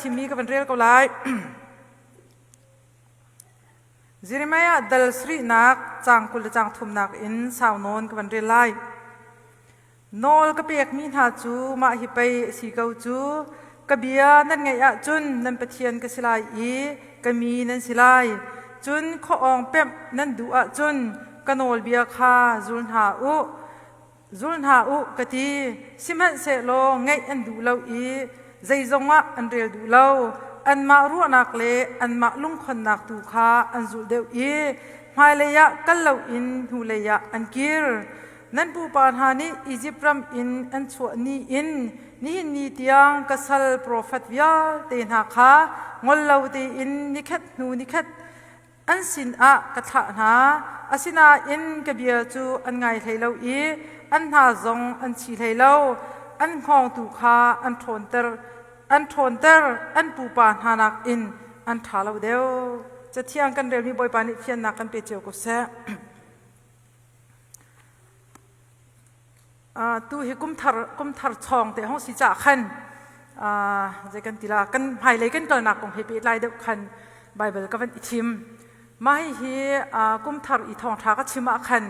thimmi ka van rel ko lai. Jeremiah dal sarihnak caang 20 le caang thumnak in sau nawn ka van rel lai. Nawl ka pekmi hna cu mah hi pei a si ko cu. Ka bia nan ngaih ahcun nan Pathian ka si lai i ka mi nan si lai. Cun khuaawng pemh nan duh ahcun ka nawlbia kha zul hna u. Zul hna u ka ti. Sihmanhsehlaw ngaih an duh lo i zeizong ah an rel duh lo. Anmah ruahnak le anmah lungkhonnak tu kha an zulh deuh i hmailei ah kal loin hnulei ah an kir. Nan pupa hna nih Izipt ram in an chuah ni in nihin ni tiang ka sal profet vialte hna kha ngol lo tein nikhat hnu nikhat an sinah ka thlah hna. Asinain ka bia cu an ngai hlei lo i an hna zong an chi hlei lo. An hngawng tu kha an ṭhawnter, an ṭhawnter, an pupa hna nakin an ṭha lo deuh. Cathiang kan relmi Bawipa nih fiannak kan pe cio ko seh. Tu hi kumthar chawng te hong si ca khan zei kan ti la kan hmailei kan kalnak kong he pehtlai deuh khan Bible ka van i thim. Mah hihi kumthar i thawngṭha ka chim ah khan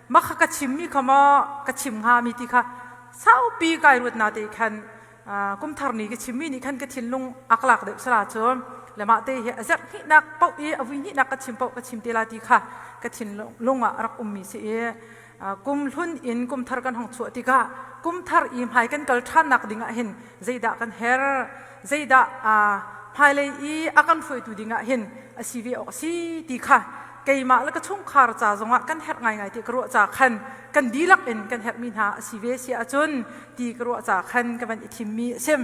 mah kha ka chimmi kha maw ka chim hnga mi ti kha saupi kai ruat na te khan kumthar ni ka chimmi nih khan ka thinlung a ka lak deuh sala cu le mah te hi a zerh hnihnak paoh i a vui hnihnak ka chim paoh ka chim te la ti kha ka thinlung ah a rak ummi si i kum hlun in kum thar kan hong chuah tikah kum thar i hmai kan kal ṭhannak ding ah hin zeidah kan her zeidah hmailei i a kan hruaitu ding ah hin a si ve awk a si ti kha keimah le ka chungkhar ca zongah kan herh ngaingai ti ka ruah ca khan kan dihlak in kan herhmi hna a si ve si ahcun ti ka ruah ca khan ka van i thimmi a si.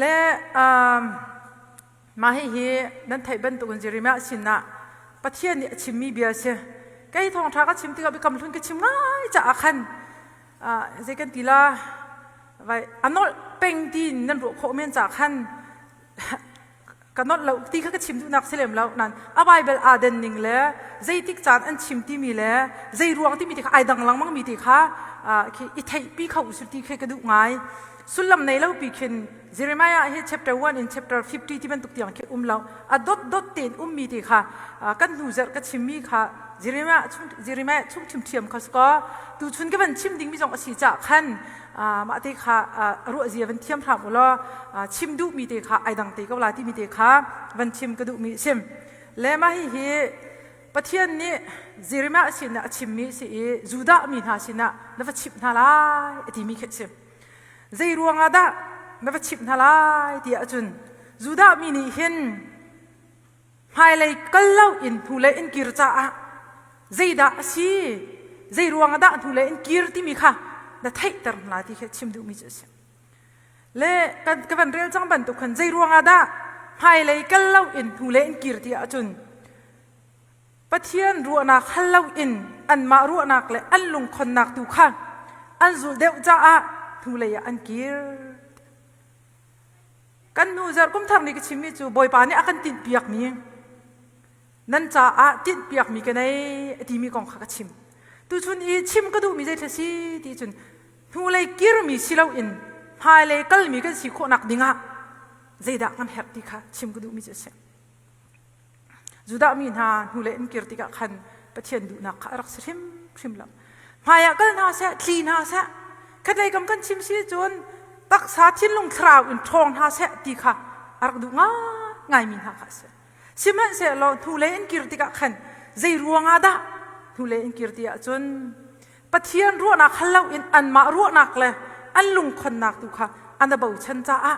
Le mah hihi nan theih bantukin Jeremiah sinah Pathian nih a chimmi bia a si. Kei thawngṭha ka chim tikah biakam hlun ka chim ngai caah khan zei kan ti la vai a nolh peng ti nan ruah khawh men caah khan ka nolh lo ti kha ka chim duhnak si lem lo nan a Bible aa den ning le zeitik caan an chim timi le zei ruang timi ti kha ai dang lengmang mi ti kha khi i theihpi kho usih ti khi ka duh ngai sullam nei lo pi khin Jeremiah hi chapter 1 in chapter 50 ti bantuk tiang khi um lo a dot dot tein ummi ti kha kan hnu zarh ka chimmi kha Jeremiah chung Jeremiah chung ṭhiamṭhiam kha ka tu chun ka van chim dingmi zong a si cah khan mah te kha ruah zia van thiam hram u law chim duhmi te kha ai dang te ko la timi te kha van chim ka duhmi sim le mah hi hi Pathian nih Jeremiah sinah a chimmi si i Judah mi hna sinah na va chimh hna lai a timi khi a si zei ruangah dah na va chimh hna lai ti ahcun Judah mi nih hin hmailei kal lo in hnulei in kir caah zeidah a si zei ruangah dah hnulei in kir timi kha na theihter hna ti khi chim duhmi cu a si le ka van rel cang bantuk khan zei ruangah dah hmailei kal lo in hnulei in kir ti ahcun Pathian ruahnak hal lo in anmah ruahnak le an lungkhonnak tu kha an zulh deuh caah hnulei ah an kir Kan hnu zarh kum thar nih ka chimmi cu Bawipa nih a kan tinhpiakmi nan caah tinhpiakmi ka nei a timi kong kha ka chim. Tuchun i chim ka duhmi zei thil si ti cun hnulei kirmi si loin hmailei kalmi kan si khawhnak dingah zeidah kan herh ti kha chim ka duhmi cu a si. Judah mi hna hnulei an kir tikah khan Pathian duhnak kha a rak si hrimhrim lo. Hmaiah kal hna seh, tli hna seh, khatlei kam kan chim si cun taksa thinlung thlarau in ṭhawng hna seh ti kha a rak duh ngaingaimi hna kha a si. Sihmanhsehlaw hnulei an kir tikah khan zei ruangah dah hnulei an kir ti ahcun Pathian ruahnak hal loin anmah ruahnak le an lungkhonnak tu kha an a bochan caah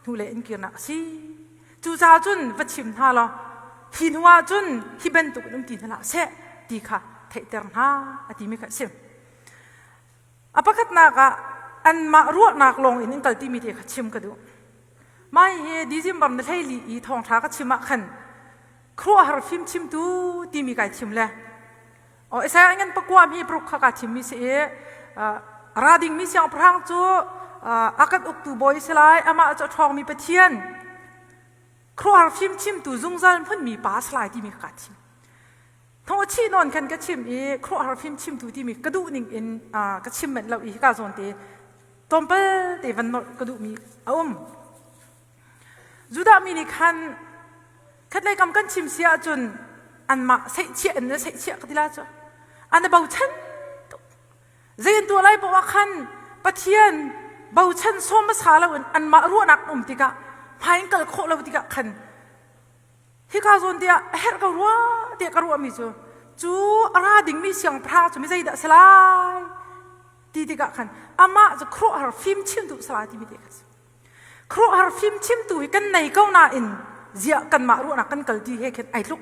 hnulei in kirnak a si. Cucaah cun va chim hna law hi hnu ah cun hi bantuk in um ti hna hlah seh ti kha theihter hna a timi kha a si. A pakhatnak ah anmah ruahnak lawng in in kal timi te kha chim ka duh. Mai hi December na hleili i thawngṭha ka chim ah khan khuaruahhar fimchimtu timi kai thim le O Isaiah ngan pakua mi pruk kha ka thimmi si i ra dingmi siangpahrang cu a kan uktu bawi si lai amah cu a ṭhawngmi Pathian khuaruahhar fimchimtu zungzal hmunmi pa si lai timi ka thim. Thong chi nawn khan ka chim i khuaruahhar fimchimtu timi ka duh ning in ka chim manh lo i hika zawn te tlawmpal te van nolh ka duhmi a um. Judah mi nih khan khatlei kam kan chim si ahcun anmah seihchiah in na seihchiah ka ti la cu. An i bochan tuk. Zei an tuah lai paoh ah khan Pathian bochan sawm hmasa loin anmah ruahnak um tikah hmai in kal khawh lo tikah khan hika zawn tiah a herh ko rua tiah ka ruahmi cu cu a ra dingmi siangpahrang cu mi zeidah a si lai ti tikah khan amah cu khuaruahhar fim chimtu si lai timi te kha si. Khuaruahhar fim chimtu hi kan nei ko nain ziah kanmah ruahnak kan kal ti he khin ai tluk.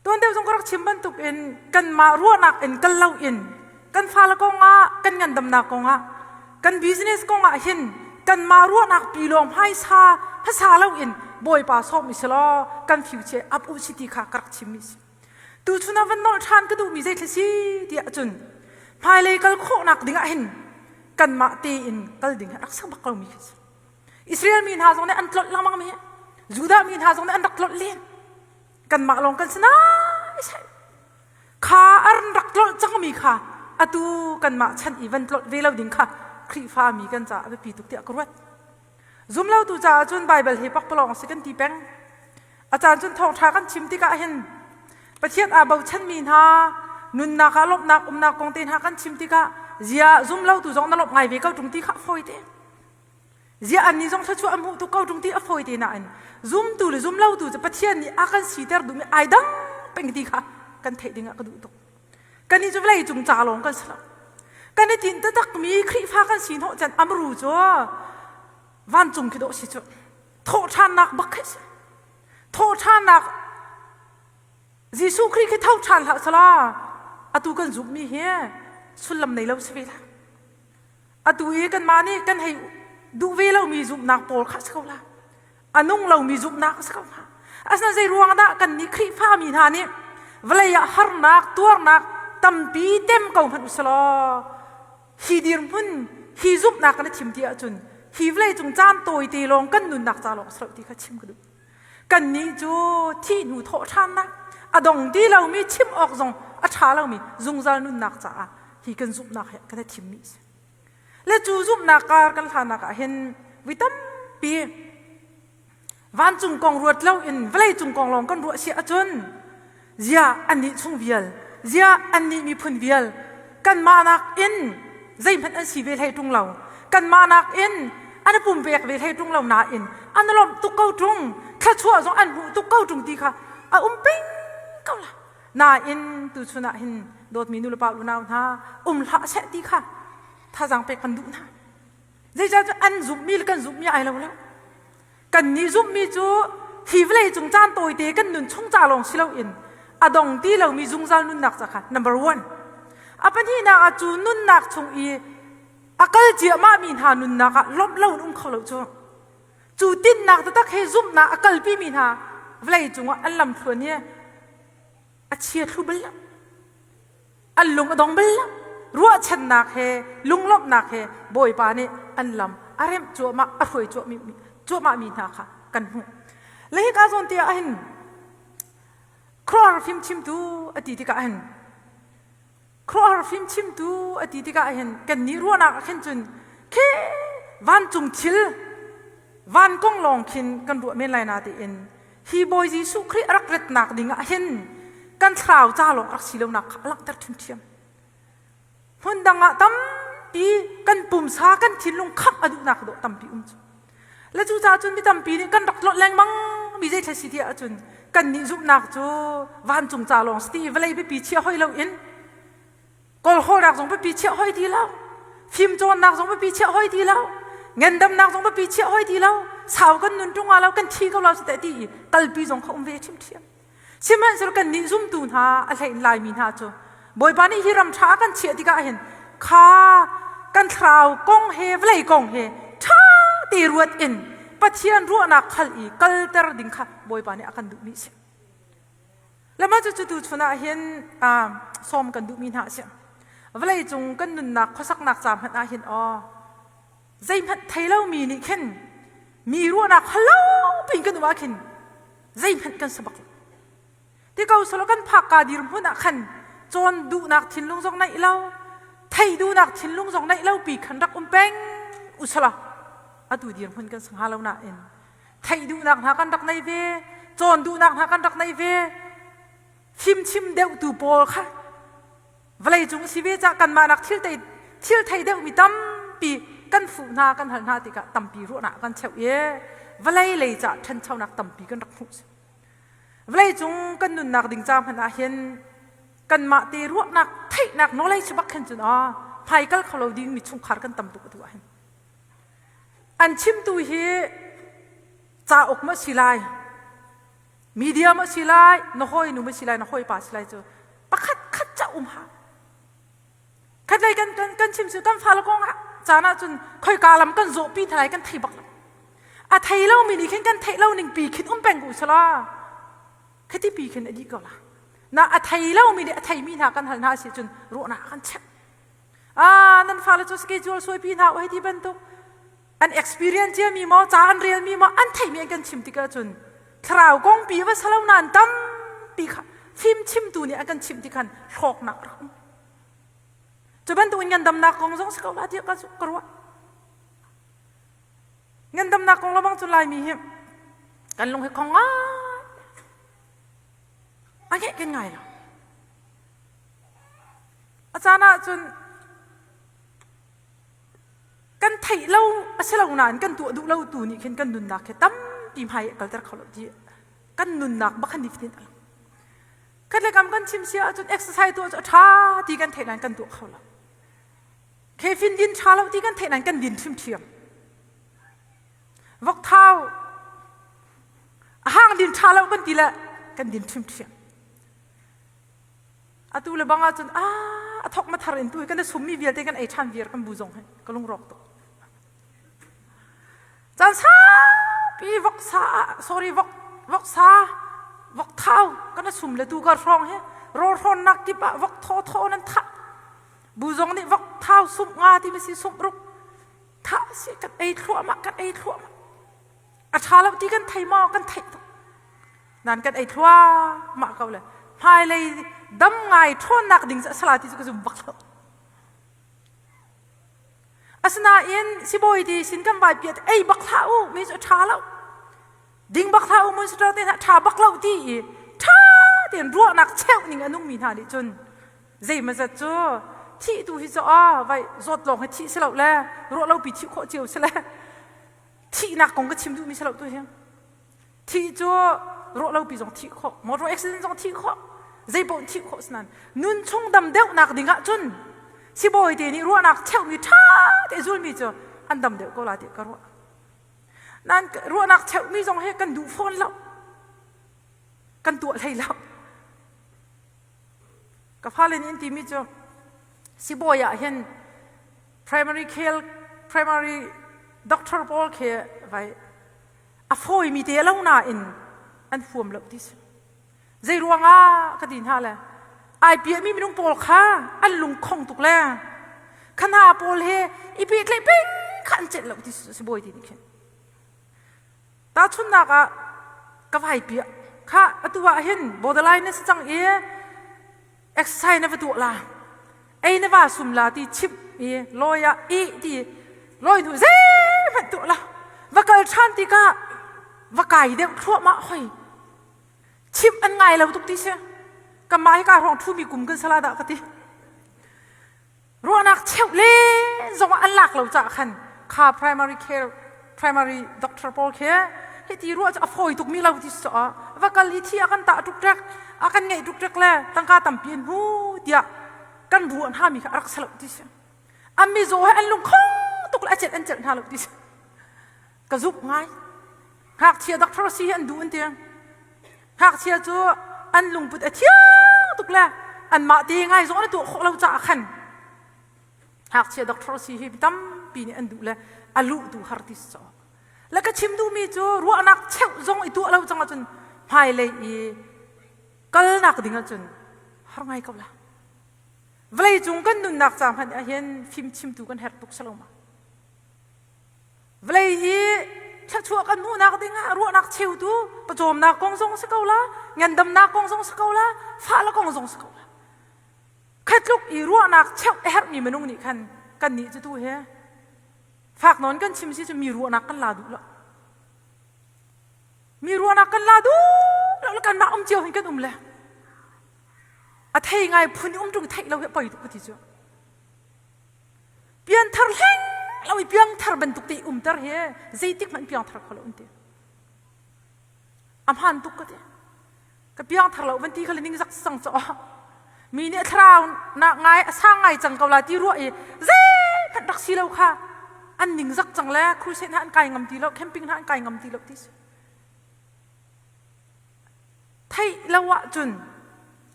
Tuan deuh zong ka rak chim bantukin kanmah ruahnak in kal loin kan fale kongah kan ngandamnak kongah kan business kongah hin kanmah ruahnak pi lawng hmaisa hmasa loin Bawipa sawm i selaw kan future up u si ti kha ka rak chimmi si. Tuchun ah van nolh ṭhan ka duhmi zeithil si tiah cun hmailei kal khawhnak ding ah hin kanmah tein kal ding hi rak sak bak lomi khi si. Israel mi hna zong nih an tlolh lengmang mi Judah mi hna zong nih an rak tlolh len. Kanmah lawng kan si nai sai. Kha an rak tlolh cangmi kha atu kanmah chan i van tlolh ve lo ding kha Khrihfa mi kan caah a biapi tuk tiah ka ruat. Zumlotu caah cun Baibal hi pakpalawng a si kan ti peng. A caan cun thawngṭha kan chim tikah hin Pathian aa bochanmi hna nunnak ah lawmhnak umnak kong te hna kan chim tikah zia zumlotu zong na lawmh ngai ve ko ṭung ti kha a fawi te. Ziah annih zong thluachuah an hmuh tuk ko ṭung ti a fawi te nain zumtu le zumlotu cu Pathian nih a kan siter duhmi ai dang peng ti kha kan theih ding ah ka duh tuk. Kannih cu vawlei cung ca lawng kan si lo. Kan i tinh taktakmi Khrihfa kan si hnawh chan amru cu vancung khi dawh si cu thawhṭhannak bak khi si. Thawhṭhannak Jesuh Khrih khi tho ṭhan hlah sala atu kan zumhmi hi sullam nei lo si ve la. Atu i kanmah nih kan hei duh ve lomi zumhnak pawl kha a si ko la. A nung lomi zumhnak a si ko hnga. Asinain zei ruang dah kannih Khrihfa mi hna nih vawlei ah harnak, tuarnak tampi tem ko hmanh usalaw hi dirhmun, hi zumhnak kan i thim ti ahcun hi vawlei cung caan tawite lawng kan nunnak ca lawng a si lo ti kha chim ka duh. Kannih cu thih hnu thawh ṭhannak, a dong ti lomi chim awk zong a ṭha lomi zungzal nunnak caah hi kan zumhnak hi kan i thimmi a si. Le cu zumhnak kar kan hlanak ah hin voi tampi vancung kong ruat loin vawlei cung kong lawng kan ruah si ahcun ziah annih chung vial ziah annih miphun vial kanmah nakin zeihmanh an si ve hlei ṭung lo kanmah nakin an i pumpek ve hlei ṭung lo nain an lawmh tuk ko ṭung thluachuah zong an hmuh tuk ko ṭung ti kha a um peng ko la nain tuchun ah hin dawtmi nulepa unau hna um hlah seh ti kha thazaang pek kan duh hna zeicahtiah an zumhmi le kan zumhmi ai lo lo Kannih zumhmi cu hi vawlei cung caan tawite kan nun chung ca lawng si loin a dong ti lomi zungzal nunnak ca kha number one. A pahnihnak ah cu nunnak chung i a kal ciahmahmi hna nunnak ah lawmh lo in um kho lo cu. Cu tinhnak taktak he zumhnak a kalpimi hna vawlei cungah an lamthluan hi a chia thlu bal lo. An lung a dong bal lo. Ruahchannak he lunglawmhnak he Bawipa nih an lam a remh cuahmah a hruai cuahmah mi hna kha kan hmuh. Le hika zawn te ah hin khuaruahhar fimchimtu a ti tikah hin khuaruahhar fimchimtu a ti tikah hin kannih ruahnak ah khin cun khi vancung thil van kong lawng khin kan ruah men lai na tiin hi Bawi Jesuh Khrih a rak ratnak ding ah hin kan thlarau ca lawng rak si lonak kha a langhter ṭhiamṭhiam. Hmun dang ah tampi kan pumsa kan thinlung khamh a duhnak dawh tampi um cu. Le cucaah cun mi tampi nih kan rak tlolh lengmang mi zei thla si ti ahcun kan nih zumhnak cu vancung ca lawng si ti i vawlei biapi chia hoi loin Kawlhawlnak zong biapi chiah hoi ti lo. Fimcawnnak zong biapi chiah hoi ti lo. Ngandamnak zong biapi chiah hoi ti lo. Sau kan nun ṭung lo kan thi ko lo si ti i kalpi zong kha um ve ṭhiamṭhiam. Sihmanhsehlaw kan nih zumtu hna a hlein Laimi hna cu Bawipa nih hi ram ṭha a kan chiah tikah hin kha kan thlarau kong he vawlei kong he ṭha te ruat in Pathian ruahnak khal i kalter ding kha Bawipa nih a kan duhmi a si. Le mah cucu tuchun ah hin sawm kan duhmi hna a si. Vawlei cung kan nunnak khuasaknak ca hmanh ah hin aw zeihmanh thei lomi nih khin mi ruahnak halo piin kan um ah khin zeihmanh kan si bak lo. Ti ko solo kan phak ka dirhmun ah khan cawn duhnak thinlung zong neih lo, thei duhnak thinlung zong neih lo pi khan rak um peng usala atu dirhmun kan si hnga lo nain. Theih duhnak hna kan rak nei ve, cawn duhnak hna kan rak nei ve. Fimchim deuhtu pawl kha vawlei cung si ve cah kanmah nak thil thei thil thei deuhmi tampi kan fuh hna kan hal hna tikah tampi ruahnak kan cheuh i vawlei lei cah ṭhanchonak tampi kan rak hmuh. Vawlei cung kan nunnak ding ca hmanh ah hin kanmah te ruahnak theihnak knowledge bak khin cun ah hmaikal kho lo ding mi chungkhar kan tam tuk atu ah hin. An chimtu hi cauk ma si lai, media ma si lai, na hawi nu ma si lai, na hawi pa si lai cu pakhat khat ca um ha. Khatlei kan kan kan chim cu kan fale kong ah caan ah cun khoika lam kan zawh pi hna lai kan thei bak lo. A thei lomi nih khin kan theih lo ning pi khin um peng ko sala. Khati pi khin a dih ko la. Na a thei lomi nih a theimi hna kan hal hna si cun ruahnak kan chep. Ah nan fale cu schedule suai pi hna u hei ti bantuk an experience ciami maw ca an relmi maw an theihmi an kan chim tikah cun thlarau kong pi va salo nain tampi kha fim chimtu nih an kan chimh ti khan hlawknak rak um. Cu bantuk in ngandamnak kong zong si ko la tiah ka ruah. Ngandamnak kong lawmang cu Laimi hi kan lung hi khong ngai. A ngeih kan ngai lo. A caan ah cun kan theih lo a si lo nain kan tuah duh lo tu nih khin kan nunnak hi tampi hmai kalter kho lo ti kan nunnak bak khan nifatin a lang. Khat le kam kan chim sia ahcun exercise tuah cu a ṭha ti kan theih nain kan tuah kho lo. Caffeine din ṭha lo ti kan theih nain kan din ṭhiamṭhiam. Vokthau a hang din ṭha lo kan ti le kan din ṭhiamṭhiam. Atu le bang ahcun ah a thok ma thar in tu hi kan i summi vialte kan ei ṭhan viar kan bu zong hi ka lungrawk tuk. Caan saupi voksa sorry vok voksa vokthau kan sum le tu kar hrawng hi rawl hrawnnak kip ah vok thaw thaw nan thah. Bu zong nih vok thau sumh nga ti ma si sumh ruk thah si kan ei thluahmah kan ei thluahmah. A ṭha lo ti kan thei maw kan theih tuk. Nan kan ei thluahmah ko le hmailei dam ngai ṭhawnnak ding cu a sala ti cu ka zum bak lo. Asinain sibawi ti sin kan vai piat ei bak hlah u mi cu a ṭha lo. Ding bak hlah u mun sitar te hna ṭha bak lo ti i ṭha tein ruahnak cheuh ning a nungmi hna nih cun zeimazat cu thih tu hi cu a vai zawt lawng hi thih si lo le ruah lo pi thih khawh cio si le thihnak kong ka chim duhmi si lo tu hi. Thih cu ruah lopi zong thih khawh, motor accident zong thih khawh, zeipaoh thih khawh sinan nun chung dam deuhnak ding ah cun sibawi te nih ruahnak cheuhmi ṭha te zulmi cu an dam deuh ko la ti ka ruah. Nan ruahnak cheuhmi zong hi kan duh fawn lo. Kan tuah hlei lo. Ka fale nih an timi cu sibawi ah hin primary care primary doctor pawl khi vai a fawimi te lo nain an huam lo ti si. Zei ruangah ka ti hna le ai piahmi minung pawl kha an lungkhong tuk le kha hna pawl he i pehtlaih peng kha an celh lo ti si bawi ti nih khin. Tahchunhnak ah ka vai piah kha atu ah hin borderline na si cang i exercise na va tuah la ei na va sum la ti chimh i lawi ah i ti lawi hnu zeihmanh tuah la va kal ṭhan tikah va kai deuh thluahmah hoi chimh an ngai lo tuk ti si kanmah hi ka hrawng ṭhumi kum kan sala dah ka ti ruahnak cheuh le zong an lak lo caah khan kha primary care primary doctor pawl khi hiti ruah cu a fawi tuk mi lo ti so va kal i thi a kan tah tuk ṭek a kan ngeih tuk ṭek le tangka tampi an hmu tiah kan ruah hna mi kha a rak si lo ti si an mizaw he an lung khong tuk le a celh an celh hna lo ti si ka zuk ngai ngakchia doctor si hi an duh an ti ngakchia cu an lungput a thiang tuk le anmah te ngai zong an tuah khawh lo caah khan ngakchia doctor si hi tampi nih an duh le a luh tu har ti so le ka chim duhmi cu ruahnak cheuh zong i tuah lo cang ahcun hmailei i kalnak ding ahcun har ngai ko la vawlei cung kan nunnak ca hmanh ah hin fim chimtu kan herh tuk salo ma Vawlei hi thluachuah kan hmuhnak dingah ruahnak cheutu pawcawmnak kong zong si ko la, ngandamnak kong zong si ko la, fah le kong zong si ko la. Khatluk i ruahnak cheuh a herhmi minung nih khan kan nih cu tu he fak nawn kan chim si cu mi ruahnak kan la duh lo. Mi ruahnak kan la duh lo kan mah um cio hin kan um le. A thei ngai phun um tung theih lo hi poi tuk ti cu. Pianthar hleng lo i piangthar bantuk te umter hi zeitik hmanh piangthar kho lo an ti. A hmaan tuk ka ti. Ka piangthar lo van ti kha le ning zak sang cho. Mi nih thlarau nak ngai a sang ngai cang ko la ti ruah i zeihmanh rak si lo kha an ning zak cang le crusade hna an kai ngam ti lo camping hna an kai ngam ti lo ti si. Theih lo ahcun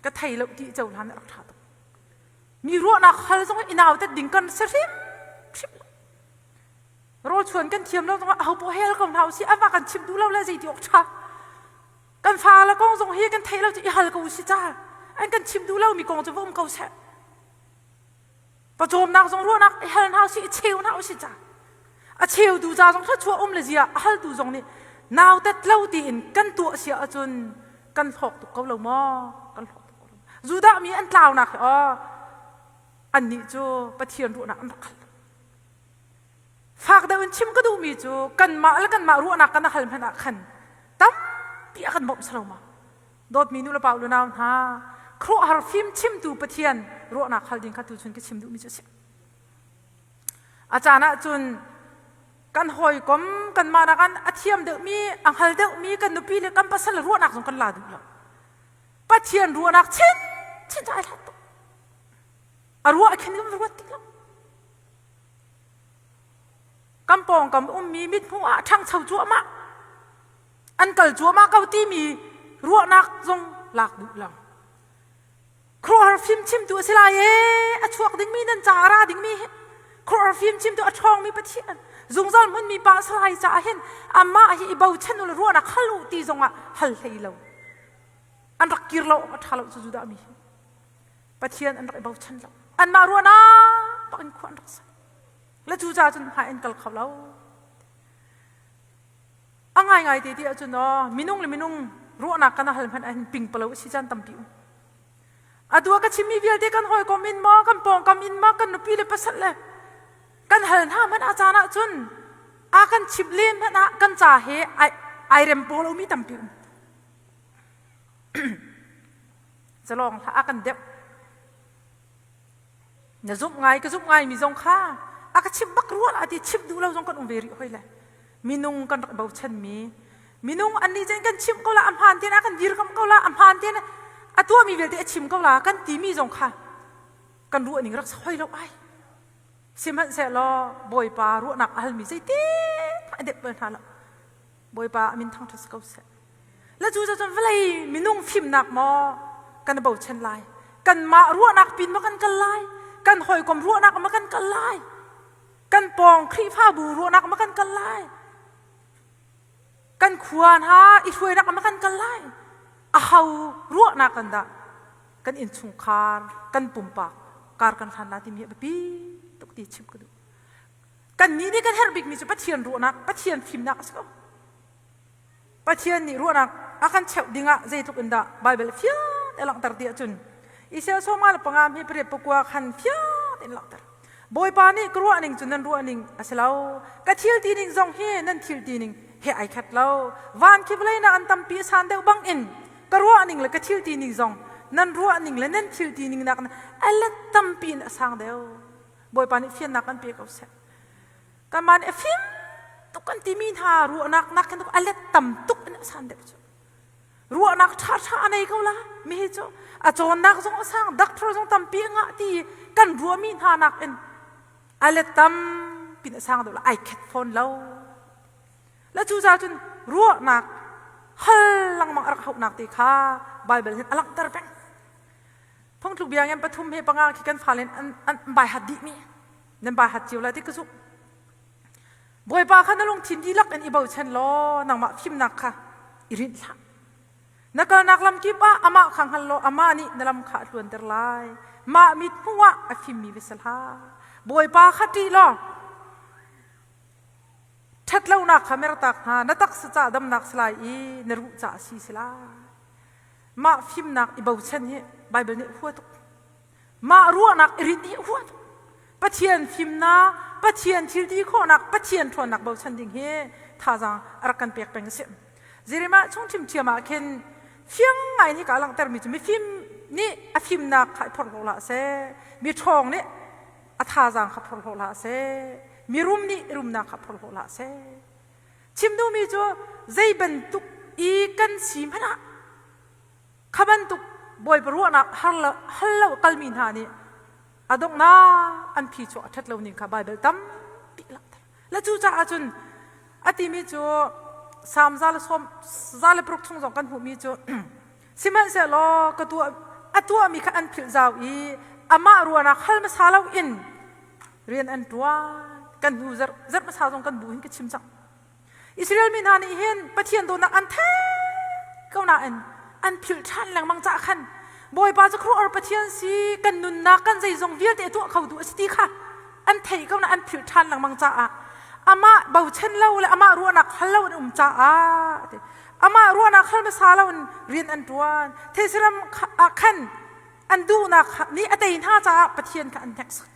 ka thei lo ti cohlan a rak ṭha tuk. Mi ruahnak hal zong i nautat ding kan si hrimhrim lo. Rawlchuan kan thiam lo zongah aho poh hel ko hna usih amah kan chimh duh lo le zeiti awk ṭha. Kan fale kong zong hi kan theih lo cu i hal ko usih ca. An kan chimh duh lomi kong cu va um ko seh. Pawcawmnak zong ruahnak i hal hna usih i cheu hna usih ca. A cheutu ca zong thluachuah um le zia a haltu zong nih nautat lo tiin kan tuah sia ahcun kan hlawk tuk ko lo maw? Kan hlawk tuk ko lo. Judah mi an tlaunak hi aw annih cu Pathian ruahnak an rak hal. Fak deuh in chim ka duhmi cu kanmah le kanmah ruahnak kan hal hmanh ah khan tampi a kan bawmh salo ma. Dawtmi nu le pa u le nau hna, khuaruahhar fim chimtu Pathian ruahnak hal ding kha tuchun ka chim duhmi cu a si. A caan ahcun kan hawikom kanmah nakin a thiam deuhmi, a hngal deuhmi kan nupi le kan pasal ruahnak zong kan la duh lo. Pathian ruahnak chinchin cu ai hlat tuk. A ruah khin kan ruat ti lo. Kan pawngkam ummi mithmuh ah ṭhangcho cuahmah an kal cuahmah ko timi ruahnak zong lak duh lo. Khuaruahhar fimchimtu a si lai ee a chuak dingmi nan ca a ra dingmi hi khuaruahhar fimchimtu a ṭhawngmi Pathian zungzal hmunmi pa a si lai caah hin amah hi i bochan u law ruahnak hal u ti zongah hal hlei lo an rak kir lo awk a ṭha lo cu Judah mi hi Pathian an rak i bochan lo anmah ruahnak bak in khua an rak sa le cu ca cun hmai an kal kho lo A ngaingai te ti ahcun aw minung le minung ruahnak kan hal hmanh ahhin pingpalo a si caan tampi um. Atu ah ka chimmi vialte kan hawikom in maw, kan pawngkam in maw, kan nupi le pasal le kan hal hna hmanh ah caan ahcun a kan chimh len hmanh ah kan ca he ai, ai rem paw lomi tampi um. Zalong hlah a kan deuh. Na zumh ngai ka zumh ngai mi zong kha a ka chimh bak rua lah ti chimh duh lo zong kan um ve rih hoi le. Minung kan rak bochanmi minung annih cun kan chimh ko la a hmaan tein a kan dirkamh ko la a hmaan tein a tuahmi vialte a chim ko la kan timi zong kha kan ruah ning rak hoi lo ai. Sihmanhsehlaw Bawipa ruahnak a halmi zeitin a dep bal hna lo. Bawipa a min thangṭhat si ko seh. Le cu cun vawlei minung fimnak maw kan bochan lai? Kanmah ruahnak pin maw kan kal lai? Kan hawikom ruahnak maw kan kal lai? Kan pawng Khrihfabu ruahnak maw kan kal lai? Kan khua hna i hruainak maw kan kal lai? Aho ruahnak kan dah kan innchungkhar, kan pumpak kar kan hlan la timi hi a biapi tuk ti chim ka duh. Kannih nih kan herh bikmi cu Pathian ruahnak, Pathian fimnak a si ko. Pathian nih ruahnak a kan cheuh dingah zeitluk in dah Baibal fiang te langhter ti ahcun Isaiah sawma le panga hme pariat pakua khan fiang tein langhter. Bawipa nih ka ruah ning cu nan ruah ning a si lo. Ka thil ti ning zong hi nan thil ti ning he ai khat lo. Van khi vawlei nak an tampi a san deuh bang in ka ruah ning le ka thil ti ning zong nan ruah ning le nan thil ti ning nak a let tampi in a sang deuh. Bawipa nih fiannak kan pe ko seh. Kanmah nih a fim tuk kan timi hna ruahnak nak khin a let tam tuk in a san deuh cu. Ruahnak ṭhaṭha a nei ko la mi hi cu a cawnnak zong a sang doctor zong tampi a ngah ti kan ruahmi hna nak in a let tam pin a sang deuh la ai khet fawn lo. La cu ca cun ruahnak hal lengmang a rak hauhnak te kha Bible hin a langhter peng. Phungtluk bia ngan pathum he panga khi kan fale an an bai hat dih mi. Nan bai hat cio lai ti ka zumh. Bawipa kha na lungthin dihlak in i bochan law nangmah fimnak kha i rinh hlah. Na kalnak lam kip ah amah kha hngal law amah nih na lam kha a tluanter lai. Mah mit hmuh ah a fimmi va si hlah. Bawipa kha ṭih law ṭhatlonak kha mertak hna. Na taksa ca damnak si lai i na ruh ca a si si lai. Mah fimnak i bochan hi Baibal nih hua tuk. Mah ruahnak i rinh hi hua tuk. Pathian fimnak, Pathian thil ti khawhnak, Pathian ṭhawnnak bochan ding hi thazaang a rak kan pek peng a si. Jeremiah chung ṭhimṭhiam ah khin fiang ngai in hika a langhtermi cu mifim nih a fimnak kha i phorhlaw hlah seh, miṭhawng nih a thazaang kha phorhlaw hlah seh, mirum nih rumnak kha phorhlaw hlah seh. Chim duhmi cu zei bantuk i kan si hmanh ah kha bantuk Bawipa ruahnak hal lo kalmi hna nih a donghnak an phi cu a ṭhat lo ning kha Baibal tampi langhter. Le cucaah cun a timi cu Salm 106 chung zong kan hmuhmi cu sihmanhsehlaw ka tuah a tuahmi kha an philh zau i amah ruahnak hal hmasa loin rian an ṭuan kan hnu zarh zarh hmasa zong kan bu hin ka chim cang. Israel mi hna nih hin Pathian dawtnak an theih ko nain an philh ṭhan lengmang caah khan Bawipa cu khuaruahhar Pathian si kan nunnak kan zeizong vialte a tuah khotu a si ti kha an theih ko nain an philh ṭhan lengmang caah amah bochan lo le amah ruahnak hal lo an um caah amah ruahnak hal hmasa lo in rian an ṭuan thesiram ah khan an duhnak nih a tei hna caah Pathian kha an hneksak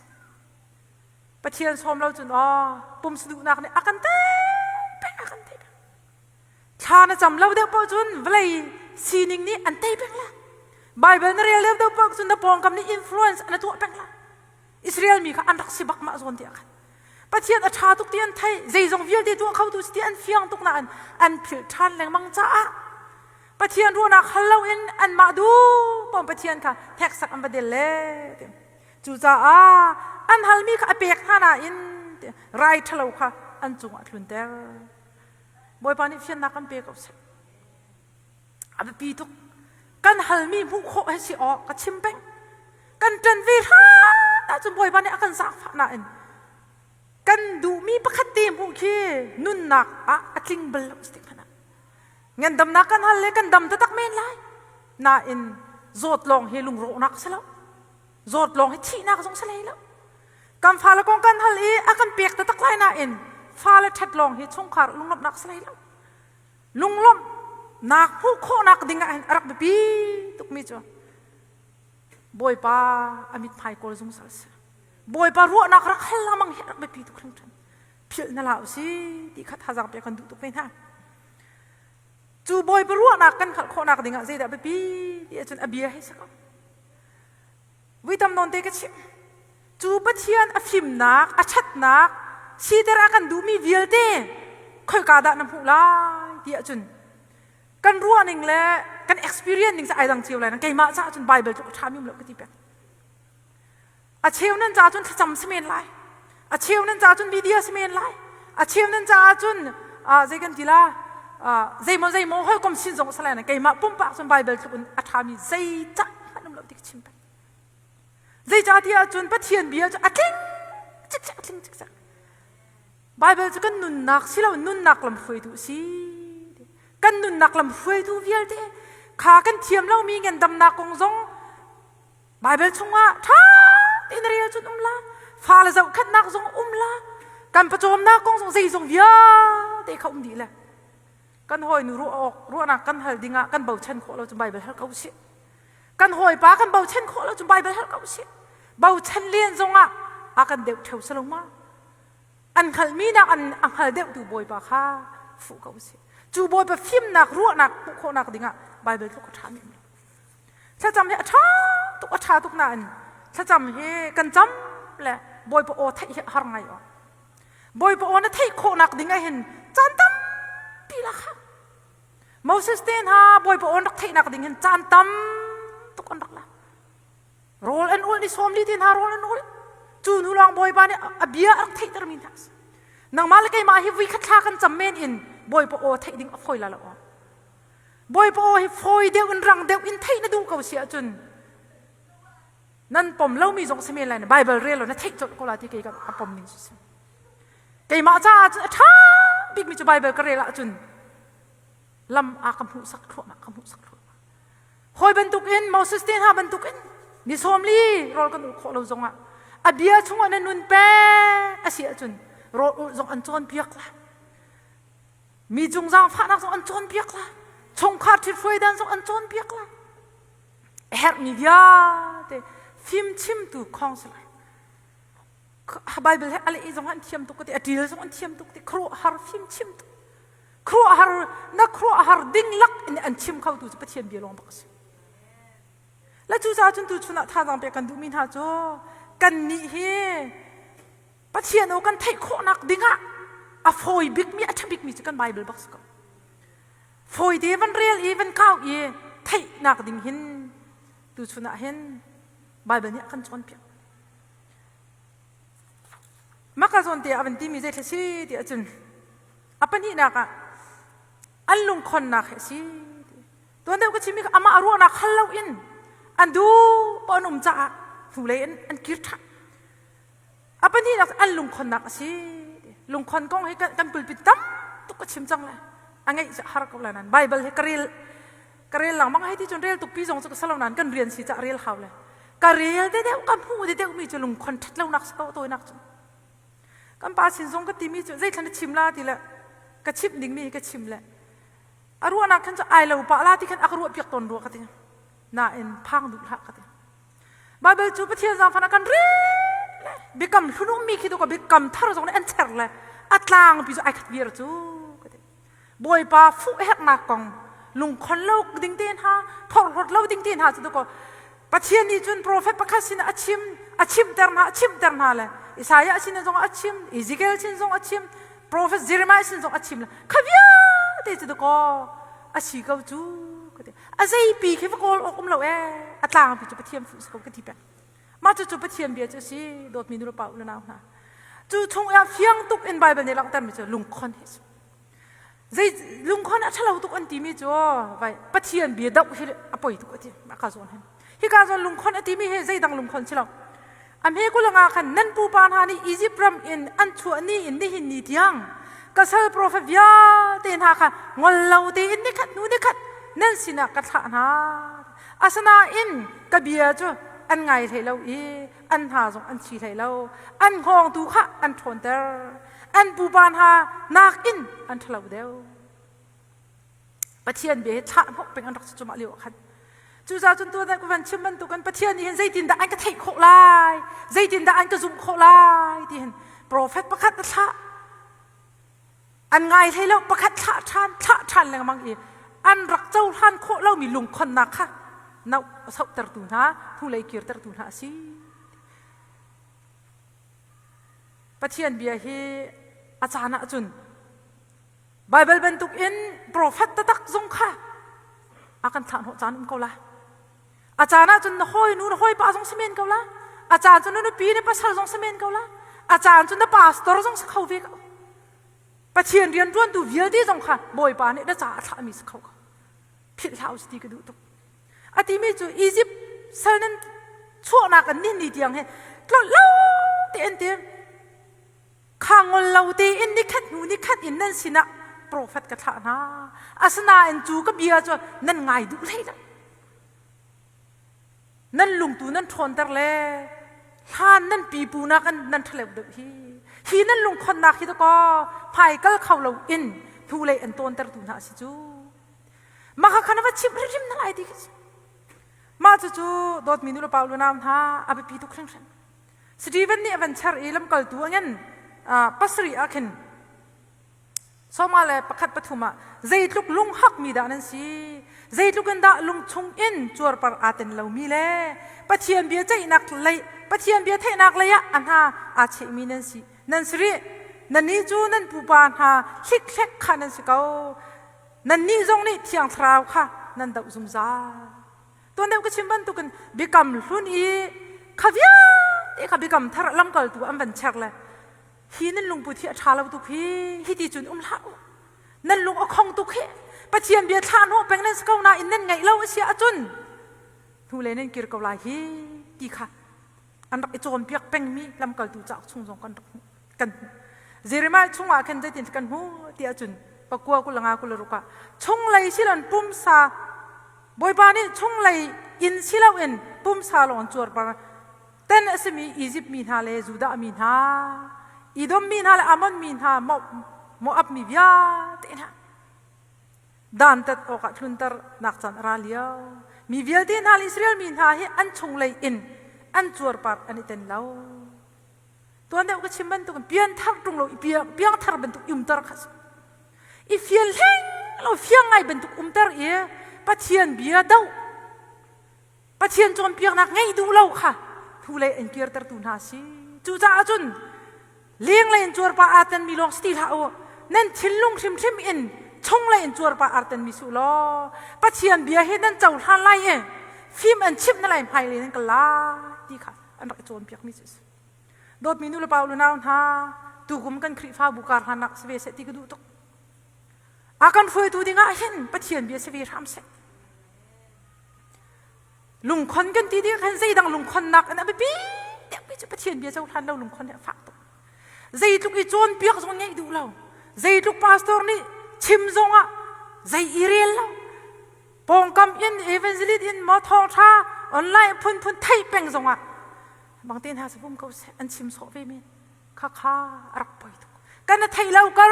Pathian sawm lo cun aw pumsa duhnak nih a kan tei peng a kan tei peng. Thla na cam lo deuh paoh cun vawlei sining nih an tei peng la. Bible na rel deuh deuh paoh cun na pawngkam nih influence an tuah peng la. Israel mi kha an rak si bak mah zawn tiah khan. Pathian a ṭha tuk ti an theih, zeizong vialte tuah khotu si ti an fiang tuk nain an philh ṭhan lengmang caah Pathian ruahnak hal loin anmah duh paoh Pathian kha hneksak an va del le. Cucaah an halmi kha a pek hna nain rai ṭhalo kha an cungah a tlunter. Bawipa nih fiannak kan pe ko seh. A biapi tuk. Kan halmi hmuh khawh hi si awk ka chim peng. Kan ṭan ve hrat ahcun Bawipa nih a kan zaangfah nain kan duhmi pakhat te hmuh khi nunnak ah a tling bal lo si hmanh ah. Ngandamnak kan hal le kan dam taktak men lai. Nain zawt lawng hi lungrawhnak a si lo. Zawt lawng hi thihnak zong si hlei lo. Kan fale kong kan hal i a kan pek taktak lai nain fale ṭhat lawng hi chungkhar lunglawmhnak si hlei lo. Lunglawmhnak hmuh khawhnak ding ah hin a rak biapi tukmi cu Bawipa a mithmai kawl zungzal si. Bawipa ruahnak rak hal lengmang hi a rak biapi tuk hringhran. Philh na la usih ti kha thazaang pek kan duh tuk ve hna. Cu Bawipa ruahnak kan hngalh khawhnak ding ah zeidah biapi ti ahcun a bia hi si ko. Vui tam nawn te ka chim. Cu Pathian a fimnak, a ṭhatnak, siter a kan duhmi vialte khoika dah na hmuh lai ti ahcun kan ruahning le kan experience ning cu ai dang cio lai na keimah caah cun Bible tluk a ṭhami um lo ka ti peng. A cheu nan caah cun thlacam si men lai. A cheu nan caah cun media si men lai. A cheu nan caah cun zei kan ti la zeimaw zeimaw hawikom sin zong a si lai na keimah pumpak cun Bible tluk in a ṭhami zeicah hmanh um lo ti ka chim peng. Zeicahtiah cun Pathian bia cu a tling cikcek a tling cikcek. Bible cu kan nunnak si lo nunnak lam hruaitu a si. Kan nunnak lam hruaitu vialte kha kan thiam lomi ngandamnak kong zong Bible chungah ṭha tein rel cun um la. Fale zohkhenhnak zong um la. Kan pawcawmnak kong zong zeizong vialte kha um dih le. Kan hawinu ruah awk ruahnak kan hal dingah kan bochan khawh lo cu Bible hal ko usih. Kan hawipa kan bochan khawh lo cu Bible hal ko usih. Bochan len zongah a kan deuh ṭheo si lo ma? An hngalhmi nak an a hngal deuhtu Bawipa kha fuh ko usih. Cu Bawipa fimnak ruahnak hmuh khawhnak dingah Bible tluk a ṭhami um lo. Thlacam hi a ṭha tuk a ṭha tuk nain thlacam hi kan cam le Bawipa aw theih hi a har ngai aw. Bawipa aw na theih khawhnak ding ah hin caan tampi la kha. Moses te hna Bawipa aw an rak theihnak ding hin caan tam tuk an rak la. Rawl an ulh ni sawmli te hna rawl an ulh. Cu hnu lawng Bawipa nih a bia a rak theihtermi hna a si. Nangmah le keimah hi vui khat thla kan cam men in Bawipa aw theih ding a fawi la lo aw. Bawipa aw hi fawi deuh in rang deuh in theih na duh ko si ahcun nan pom lomi zong si men lai na Bible rel law na theih colh ko la ti kei ka a pom ning cu si. Keimah caah cun a ṭha bikmi cu Bible ka rel ahcun lam a ka hmuhsak thluahmah ka hmuhsak thluahmah. Hawi bantukin Moses te hna bantukin ni sawmli rawl kan ulh khawh lo zongah a bia chungah na nun peng a si ahcun rawl ulh zong an cawnpiak la. Mi cung zaangfahnak zong an cawnpiak la. Chungkhar ṭhithruai dan zong an cawnpiak la. A herhmi vialte fimchimtu counselor Bible he a leh zong an thiam tuk ka ti a ṭil zong an thiam tuk ti khuaruahhar fimchimtu. Khuaruahhar na khuaruahhar ding lak in an chim kho tu cu Pathian bia lawng bak a si. Le cucaah cun tuchun ah thazaang pek kan duhmi hna cu kannih hi Pathian aw kan theih khawhnak dingah a fawi bikmi a ṭha bikmi cu kan Bible bak si ko. Fawite van rel i van kau i theihnak ding hin tuchun ah hin Bible nih a kan cawnpiak. Maka zawn te ah van timi zei thla si ti ahcun a pahnihnak ah an lungkhonnak hi a si. Tuan deuh ka chimmi kha amah ruahnak hal loin an duh paoh an um caah hnulei in an kir ṭhan. A pahnihnak an lungkhonnak a si. Lungkhon kong hi kan pulpit tam tuk ka chim cang le a ngeih cu har ko lai nain Bible hi ka rel ka rel lengmang hei ti cun rel tuk pi zong cu ka salo nain kan rian si cah rel hau le ka rel de deuh ka hmuh de deuh mi cu lungkhon ṭhat lonak si ko tawinak cu kan pa sin zong ka timi cu zeithlan na chim la ti le ka chimh ding mi hi ka chim le a ruahnak khan cu ai lo pah la ti khan a ka ruah piak tawn rua ka ti nain phang duh hlah ka ti Bible cu Pathian zaangfan a kan rel le biakam hlun ummi khi tu ka biakam thar zong nih an cher le a tlangpi cu ai khat viar cu ka ti Bawipa fuh herhnak kong lungkhon lo ding te hna phorhlawt lo ding te hna cu ko Pathian nih cun profet pakhat sin a chim a chimter hna a chimter hna le Isaiah sin zong a chim Ezekiel sin zong a chim profet Jeremiah sin zong a chim le kha vialte cu ko a si ko cu ka ti a zeipi khi va kawl awk um lo ee a tlangpi cu Pathian fuh si ko ka ti peng mah cu cu Pathian bia cu a si dawtmi nu le pa u le nau hna cu chung ah fiang tuk in Bible nih langhtermi cu lungkhon hi si zei lungkhon a ṭhalo tuk an timi cu vai Pathian bia doh hi a poi tuk a ti mah ka zawn hin hika zawn lungkhon a timi hi zeidang lungkhon si lo a hme kulanga khan nan pupa hna nih Egypt ram in an chuah ni in nihin ni tiang ka sal profet vialte hna kha ngol lo tein nikhat hnu nikhat nan sinah ka thlah hna asinain ka bia cu an ngai hlei lo i an hna zong an chi hlei lo an hngawng tu kha an ṭhawnter an pupa hna nakin an ṭhalo deuh Pathian bia hi thlah hnawh peng an rak si cumah lio ah khan cucaah cun tuan ka van chim bantukin Pathian nih hin zeitindah an ka theih khawh lai zeitindah an ka zumh khawh lai ti hin profet pakhat a thlah an ngai hlei lo pakhat thlah ṭhan thlah ṭhan lengmang i an rak cohlan khawh lomi lungkhonnak kha no a sohtertu hna hnulei kirtertu hna a si Pathian bia hi a caan ah cun Baibal bantuk in profet taktak zong kha a kan thlah hnawh caan um ko la. A caan ah cun na hawi nu na hawi pa zong si men ko la. A caan cun na nupi na pasal zong si men ko la. A caan cun na pastor zong si kho ve ko. Pathian rian ṭuantu vialte zong kha Bawipa nih na caah a thlahmi si kho ko. Philh hlah u ti ka duh tuk. A timi cu Egypt sal nan chuahnak an ni ni tiang he tlolh lo tein ti Kha ngol lo tein nikhat hnu nikhat in nan sinah profet ka thlah hna. Asinain cu ka bia cu nan ngai duh hlei lo. Nan lungtu nan ṭhawnter le hlan nan pipu nakin nan ṭhaleu deuh hi. Hi nan lungkhonnak hi dakaw hmaikal kho lo in hnulei an tawntertu hna a si cu. Mah kha khan va chimh hrimhrim hna lai ti khi si. Mah cucu dawtmi nu le pa u le nau hna a biapi tuk hringhran. Stephen nih a van char i lamkaltu a ngen pasarih ah khin sawma le pakhat pathum ah zeitluk lunghakmi dah nan si zeitluk in dah lungchung in cuarpar aa ten lomi le Pathian bia ceihnak lei Pathian bia theihnak lei ah a hna aa chehmi nan si nan si rih nannih cu nan pupa hna hlikhlek kha nan si ko nannih zong nih thiang thlarau kha nan doh zungzal Tuan deuh ka chim bantukin biakam hlun i kha vialte kha biakam thar lamkaltu an van check le hi nan lungput hi a ṭha lo tuk hi hi ti cun um hlah u nan lung a khong tuk hi Pathian bia thlah hnawh peng nan si ko nain nan ngaih lo a si ahcun hnulei nan kir ko lai hi ti kha an rak i cawnpiak pengmi lamkaltu cauk chung zong kan rak hmuh kan hmuh Jeremiah chungah khan zeitin kan hmuh ti ahcun pakua 25 26 ah chunglei siloin pumsa Bawipa nih chunglei inn si loin pumsa lawng an cuarpar ten a simi Izipt mi hna le Judah mi hna Edom mi hna le Ammon mi hna Moab mi vialte hna dantat awkah tlunternak caan a ra lio. Mi vialte hna le Israel mi hna hi an chunglei in an cuarpar an i ten lo. Tuan deuh ka chim bantukin pianthar ṭung lo i piangthar bantuk umter kha si. I fian hleng lo fiang ngai bantuk umter i Pathian bia doh Pathian cawnpiaknak ngeih duh lo kha hnulei an kirtertu hna si. Cucaah cun lenglei in cuarpa aa tenmi lawng si ti hlah u. Nan thinlung hrimhrim in chunglei in cuarpa aa tenmi si u law Pathian bia hi nan cohlan lai i fim an chimh na lai hmailei nan kal lai ti kha an rak i cawnpiakmi cu a si. Dawtmi nu le pa unau hna, tukum kan Khrihfabu kar hlannak si ve seh ti ka duh tuk. A kan hruaitu dingah hin Pathian bia si ve hram seh. Lungkhon kan ti ding khan zeidang lungkhonnak in a biapi deuhmi cu Pathian bia cohlan lo lungkhon hi a fak tuk. Zeitluk i cawnpiak zong ngeih duh lo. Zeitluk pastor nih chim zongah zei i rel lo. Pawngkam in evangelist in maw thawngṭha online phunphun theih peng zongah bang te hna sa um ko seh an chim sawh ve men. Khakha a rak poi tuk. Kan a theih lo kar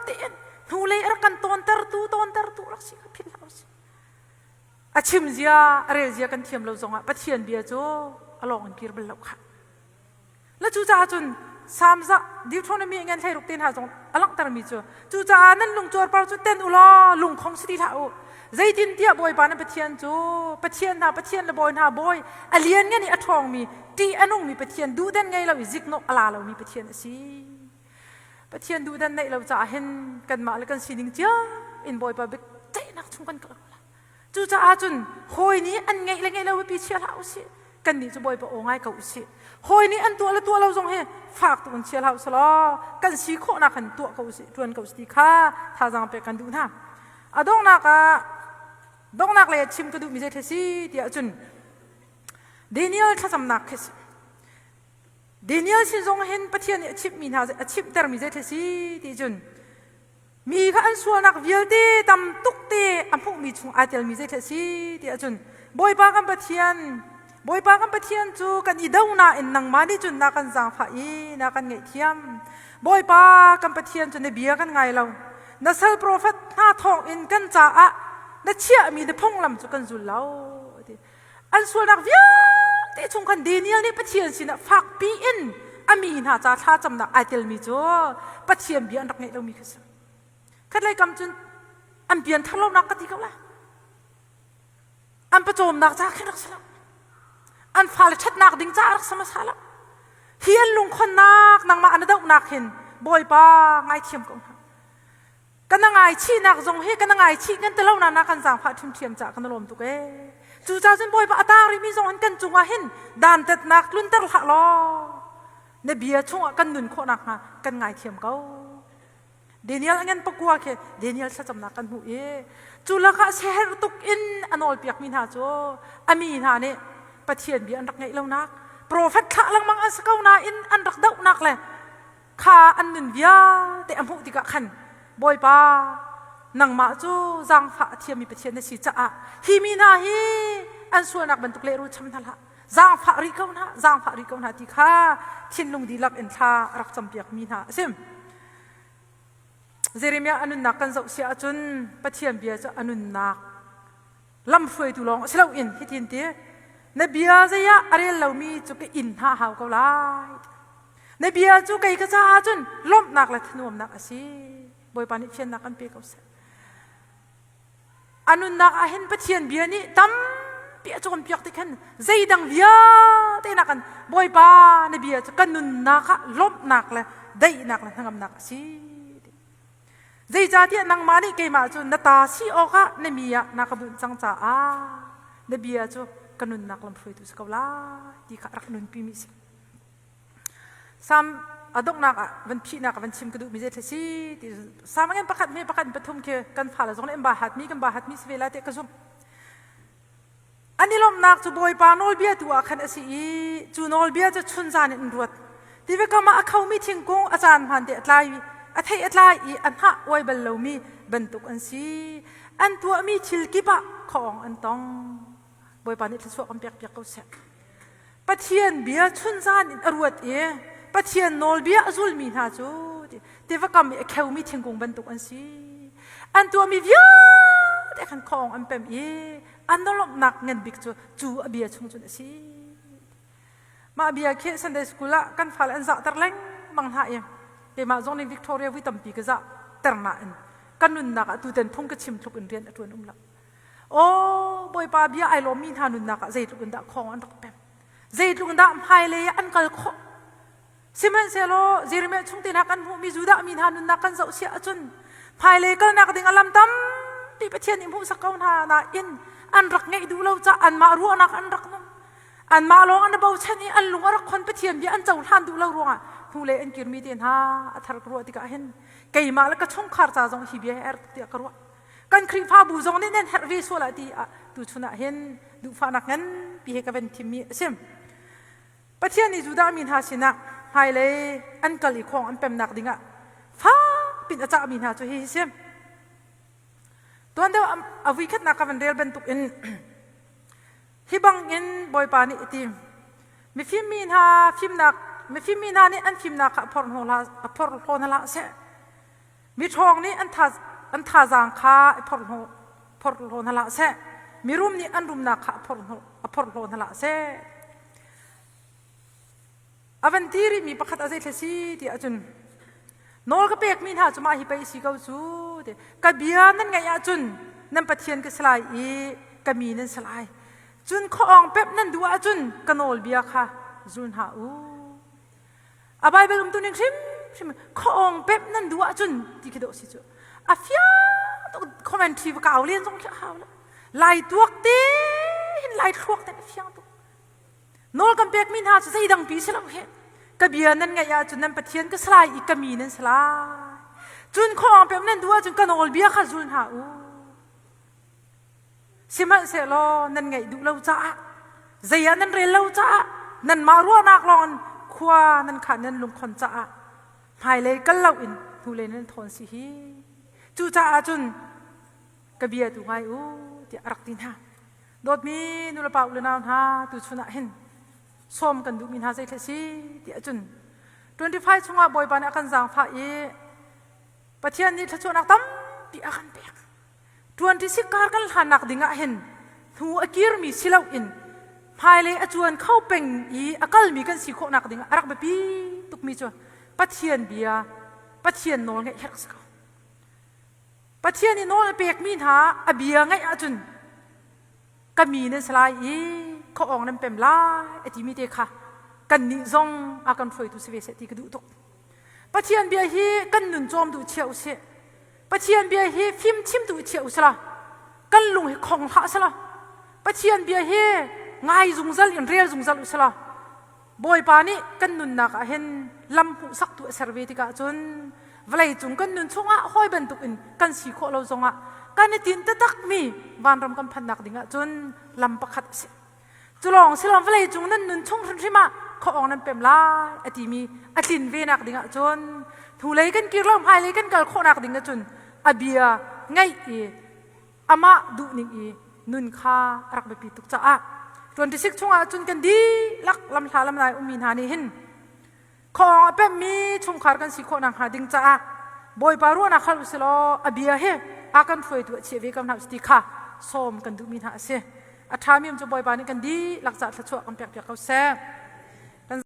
tein hnulei a rak kan tawntertu tawntertu rak si kha philh hlah usih. A chim zia, a rel zia kan thiam lo zongah Pathian bia cu a lawng in kir bal lo khah. La cucaah cun Psalm za Deuteronomy ngan 16 te hna zong a langhtermi cu cucaah nan lung cuarpar cu ten u law lungkhong si ti hlah u. Zeitintiah Bawipa nan Pathian cu Pathian hna Pathian le bawi hna bawi a lian ngan i a ṭhawngmi ṭih a nungmi Pathian duhdan ngei lo i ziknawh a la lomi Pathian a si. Pathian duhdan neih lo caah hin kanmah le kan sining cia in Bawipa biaceihnak chung kan kal ko lai. Cucaah cun hawi nih an ngeih le ngeih lo biapi chia hlah usih. Kannih cu Bawipa aw ngai ko usih. Hawi nih an tuah le tuah lo zong hi fak tuk in chia hlah usih kan si khawhnak in tuah ko usih, ṭuan ko usih ti kha thazaang pek kan duh hna. A donghnak ah donghnak lei ah chim ka duhmi zei thil si tiah cun Daniel thlacamnak khi si. Daniel sin zong hin Pathian nih a chimhmi hna a chimhtermi zei thil si ti cun mi kha an sualnak vialte tam tuk te a hmuhmi chung aa telmi zei thil si ti ahcun Bawipa kan Pathian Bawipa kan Pathian cu kan i do nain nangmah nih cun na kan zaangfah i na kan ngaihthiam Bawipa kan Pathian cu na bia kan ngai lo na sal profet hna thawng in kan caah na chiahmi na phunglam cu kan zul lo an sualnak vialte chung khan Daniel nih Pathian sinah fakpi in a mi hna ca thlacamnak ai telmi cu Pathian bia an rak ngeih lomi kha si. Khatlei kam cun an pianthar lonak ka ti ko lai. An pawcawmnak ca khin rak si lo. An fale ṭhatnak ding ca rak si hmasa lo. Hi an lungkhonnak nangmah an dohnak hin Bawipa ngaithiam ko hna. Kan ngaichihnak zong hi kan ngaichih kan ti lo na na kan zaangfah ṭhiamṭhiam caah kan lawm tuk ee. Cucaah cun Bawipa a taang rihmi zong hin kan cungah hin dantatnak tlunter hlah law na bia chungah kan nun khawh nakhnga kan ngaithiam ko. Daniel a ngan pakua khi Daniel thlacamnak kan hmuh i cu lakah siaherh tuk in a nawlpiakmi hna cu a mi hna nih Pathian bia an rak ngeih lonak profet thlah lengmang an si ko nain an rak dohnak le kha an nun vialte a hmuh tikah khan Bawipa nangmah cu zaangfah a thiammi Pathian na si caah hi mi hna hi an sualnak bantuk lehrul cham hna hlah zaangfah rih ko hna zaangfah rih ko hna ti kha thinlung dihlak in thla a rak campiakmi hna a si. Jeremiah a nunnak kan zoh si ahcun Pathian bia cu a nunnak lamhruaitu lawng si loin hitin ti na bia zei ah a rel lomi cu ka inn hna hau ko lai na bia cu kei ka caah cun lawmhnak le thanuamnak a si bawipa nih fiannak kan pe ko seh a nunnak ah hin pathian bia nih tampi a cawnpiak ti khan zeidang vialte nak kan bawipa na bia cu kan nunnak ah lawmhnak le daihnak le hnangamnak a si Zeicahtiah nangmah nih keimah cu na ta si awkah na mi ah na ka bunh cang caah na bia cu ka nunnak lamhruaitu si ko lai ti kha rak nunpimi si. Sam a donghnak ah van phihnak ah van chim ka duhmi zei si ti Sam ngen pakhat hme pakhat pathum khi kan fale zong nih an ba hatmi kan ba hatmi si ve lai tiah ka zumh. An i lawmhnak cu Bawipa nawlbia tu ah khan a si i cu nawlbia cu chunzan in an ruat. Tiva kam ah a khomi thingkung a caan hmaan te a tlai a thei a tlai i a hnah uai bal lomi bantuk an si. An tuahmi thil kip ah khuaawng an tong. Bawipa nih thluachuah kan pekpiak ko seh. Pathian bia chunzan in a ruat i Pathian nawlbia a zulmi hna cu tiva kam i a kheumi thingkung bantuk an si. An tuahmi vialte khan khuaawng an pem i an lawmhnak ngan bik cu cu a bia chung cun a si. Mah bia khi Sunday school ah kan fale an zahter lengmang hna i keimah zong nih Victoria vui tampi ka zahter nain. Ka nunnak ah tutan phung ka chim tluk in rian a ṭuan um lo. Aw, Bawipa bia ai lawmmi hna nunnak ah zeitluk in dah khawng an rak pem. Zeitluk in dah hmailei ah an kal khawh. Sihmanhsehlaw Jeremiah chung te hna kan hmuhmi Judah mi hna nunnak kan zoh siah ahcun hmailei kalnak ding a lam tampi Pathian nih hmuhsak ko hna nain an rak ngeih duh lo caah anmah ruahnak an rak nung. Anmah lawng an i bochan i an lung a rak khon Pathian bia an cohlan duh lo ruangah hnulei an kirmi te hna a thar ka ruah tikah hin keimah le ka chungkhar ca zong hi bia hi a rak tiah ka ruah. Kan Khrihfabu zong nih nan herh ve sual ah ti ah tuchun ah hin duhfahnak nganpi he ka van thimmi a si. Pathian nih Judah mi hna sinah hmailei an kal i khawng an pemnak dingah fakpin a cahmi hna cu hihi si. Tuan deuh a vuikhatnak ka van rel bantuk in hi bangin Bawipa nih a ti. Mifim mi hna fimnak mifim mi hna nih an fimnak kha a phorhlaw hna hlah seh. Miṭhawng nih an tha an thazaang kha i phorhlaw hna hlah seh. Mirum nih an rumnak kha a phorhlaw hna hlah seh. A van ti rihmi pakhat a zeithla si ti ahcun nawl ka pekmi hna cu mah hi pei si ko cu ti ka bia nan ngaih ahcun nan Pathian ka si lai i ka mi nan si lai. Cun khuaawng pemh nan duh ahcun ka nawlbia kha zul hna u. A Bible umtu ning hrimhrim khuaawng pemh nan duh ahcun ti khi dawh si cu. A fiang tuk commentary va kau len zong khi a hau lo. Lai tuak te hin lai thluak te a fiang tuk. Nawl kan pekmi hna cu zeidang pi si lo he. Ka bia nan ngaih ahcun nan Pathian ka si lai i ka mi nan si lai. Cun khuaawng pemh nan duh ahcun ka nawlbia kha zul hna u. Sihmanhsehlaw nan ngaih duh lo caah zei ah nan rel lo caah nanmah ruahnak lawng in khua nan khan nan lungkhon caah hmailei kal loin hnulei nan thawn si hi. Cucaah cun ka bia tu ngai u tiah a rak ti hna. Dawtmi nulepa u le nau hna tuchun ah hin sawm kan duhmi hna zeitlai si tiah cun 25 chungah Bawipa nih a kan zaangfah i Pathian nih thluachuahnak tampi a kan pek. 26 kar kan hlannak ding ah hin hnu a kirmi si loin hmailei a cuan kho peng i a kalmi kan si khawhnak ding ah a rak biapi tukmi cu Pathian bia Pathian nawl ngeih herh si ko. Pathian i nawl a pekmi hna a bia ngaih ahcun ka mi nan si lai i khuaawng nan pem lai a timi te kha kannih zong a kan hruaitu si ve seh ti ka duh tuk. Pathian bia hi kan nun cawm duh chia usih. Pathian bia hi fim chim duh chia usila. Kan lung hi khong hlah sela. Pathian bia hi ngai zungzal in rel zungzal usila. Bawipa nih kan nunnak ah hin lam hmuhsaktu a ser ve tikah cun vawlei cung kan nun chungah hawi bantuk in kan si khawh lo zongah kan i tin taktakmi vanram kan phannak ding ah cun lam pakhat a si. Cu lawng si lawng vawlei cung nan nun chung hrimhrim ah khuaawng nan pem lai a timi a tlin ve nak ding ah cun hnulei kan kir lo hmailei kan kal khawhnak ding ah cun a bia ngaih i amah duhning i nun kha a rak biapi tuk caah 26 chungah cun kan dihlak lamhla lamlai ummi hna nih hin khuaawng a pemmi chungkhar kan si khawh nakhnga ding caah Bawipa ruahnak hal usih law a bia hi a kan hruaitu a chiah ve ko hna ti kha sawm kan duhmi hna a si. A ṭhami um cu Bawipa nih kan dihlak caah thluachuah kan pekpiak ko seh.